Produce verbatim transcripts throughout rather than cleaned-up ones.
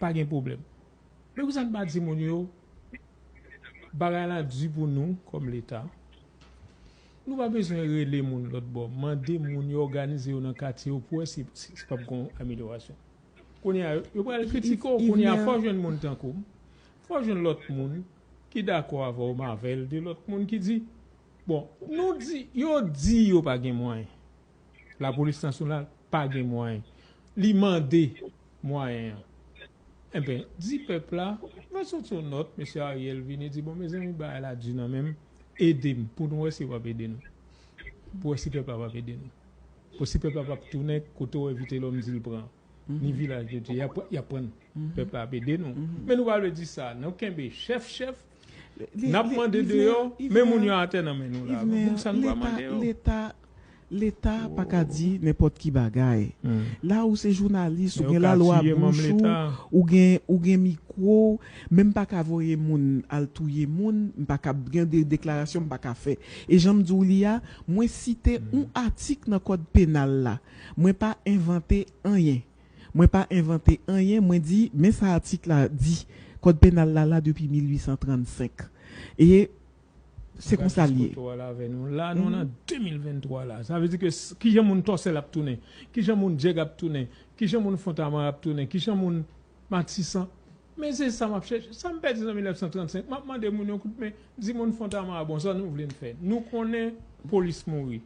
pa gen pwoblèm. Men poukisa n pa di moun yo, bagay la di pou nou kòm Leta. Nou pa bezwen rele moun lòt bò. Mande moun yo òganize yo nan katye yo pou wè si, si, si p ap gen yon amelyorasyon. Kounye a, yo pral kritike w. Kounye a, fò w jwenn moun tankou m. Fò w jwenn lòt moun ki dakò avè w, m avè l, de lòt moun ki di, bon, nou di, yo di yo pa gen mwayen. Lapolis nasyonal pa gen mwayen. Li mande mwayen an. Enben, di pèp la, mwen soti yon nòt, mesye Ariel vini di, bon, mezanmi, bagay la di nan men m, ede m, pou nou wè si w ap ede nou. Pou wè si pèp la p ap ede nou. Pou si pèp la p ap tounen, kote w envite lòm di l pran. Ni vilaj yo di, y ap, y ap pran. Pèp la ap ede nou. Men nou pa vle di sa. Nou kenbe chèf, chèf, n ap mande deyò, men moun yo atè nan men nou la. Pou sa nou pa mande yo. Leta, Leta pa ka di nenpòt ki bagay. La ou se jounalis, ou gen lalwa bouch ou, ou gen, ou gen mikwo, men m pa ka voye moun al touye moun, m pa ka gen de deklarasyon m pa ka fè. E jan m di w li a, mwen site yon atik nan kòd penal la. Mwen pa envante anyen. Mwen pa envante anyen, mwen di, men sa atik la di. Kòd penal la la depi mil uit san trannsenk. E se konsa l ye. Foto a la avè nou. La, nou nan de mil venntwa la. Sa vle di ke s- kijan moun Tòsèl ap tounen, kijan moun Djèg ap tounen, kijan moun Fontamara ap tounen, kijan moun Matisan. Men se sa m ap chèche. Sa m pèdi an mil nèf san trannsenk. M ap mande moun yo kout men, di moun Fontamara, bon, sa nou vle n fè? Nou konnen polis mouri.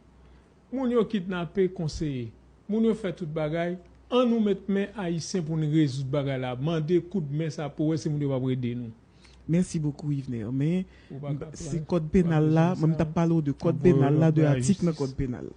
Moun yo kidnape konseye. Moun yo fè tout bagay. An nou met men Ayisyen pou n rezoud bagay la. Mande kout men sa pou wè si moun yo p ap ede nou. Mèsi bokou, Yvener. Men se kòd penal la, mwen m t ap pale w de kòd penal la, de atik nan kòd penal la.